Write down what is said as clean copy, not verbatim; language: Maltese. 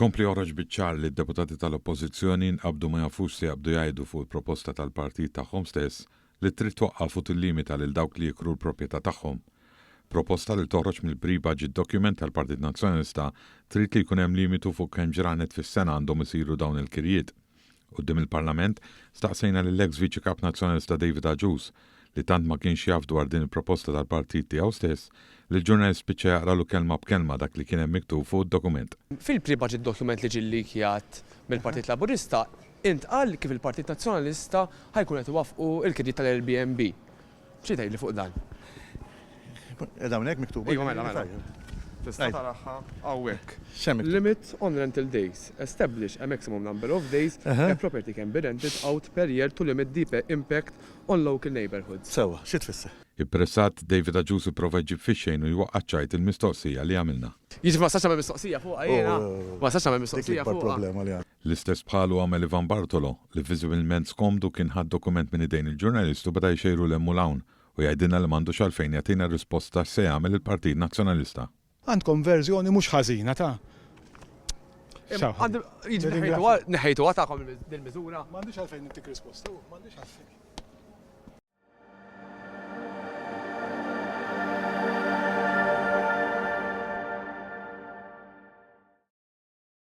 Ikompli joħroġ biċ-ċar li d-deputati tal-Oppożizzjoni nqabdu ma jafux se jaqbdu jgħidu fuq il-proposta tal-partit tagħhom stess li trid twaqqaf u tillimita lil dawk li jikru l-proprjetà tagħhom. Proposta li toħroġ mill-pre-budget document tal-Partit Nazzjonalista trid li jkun hemm limitu fuq kemm ġranet fis-sena għandhom isiru dawn il-kirjiet. Quddiem il-Parlament, staqsejna lill-eks Viċi Kap Nazzjonalista David Agius, li tant ma kienx jaf dwar din il-proposta tal-partit tiegħu stess, li l-ġurnalist spiċċa jaqralu kelma b'kelma dak li kien hemm miktub fuq id-dokument. Fil-pre-budget document li ġie llikjat mill-Partit Laburista, intqal kif il-Partit Nazzjonalista ħa jkun qed iwaffqu l-kirjiet tal-Airbnb. Xi tgħidli fuq dan? Qiegħda hawnhekk miktuba? Iva mela mela. Tista' taraha hawnhekk. X'hemm miktub? Limit on rental days. Establish a maximum number of days a property can be rented out per year to limit the impact on local neighbourhoods. Sewwa, xi tfisser? Ippressat, David Agius ipprova jġib fix-xejn u jwaqqa' ċ-ċajt il-mistoqsija li għamilna. Jiġifieri ma nistax nagħmel mistoqsija fuqha jiena? Ma nistax nagħmel mistoqsija fuqha? Dik l-ikbar problema li għandna. L-istess bħalu għamel Ivan Bartolo, li viżibilment skomdu kien ħa d-dokument minn idejn il-ġurnalist u beda jxejru 'l hemm u 'l hawn u jgħidilna li m'għandux għalfejn jagħtina risposta x'se jagħmel il-Partit Nazzjonalista. Għandkom verżjoni mhux ħażina ta'. Jiġifieri neħħejtuha tagħkom dil-miżura? M'għandix għalfejn intik risposta, m'għandix għalfejn.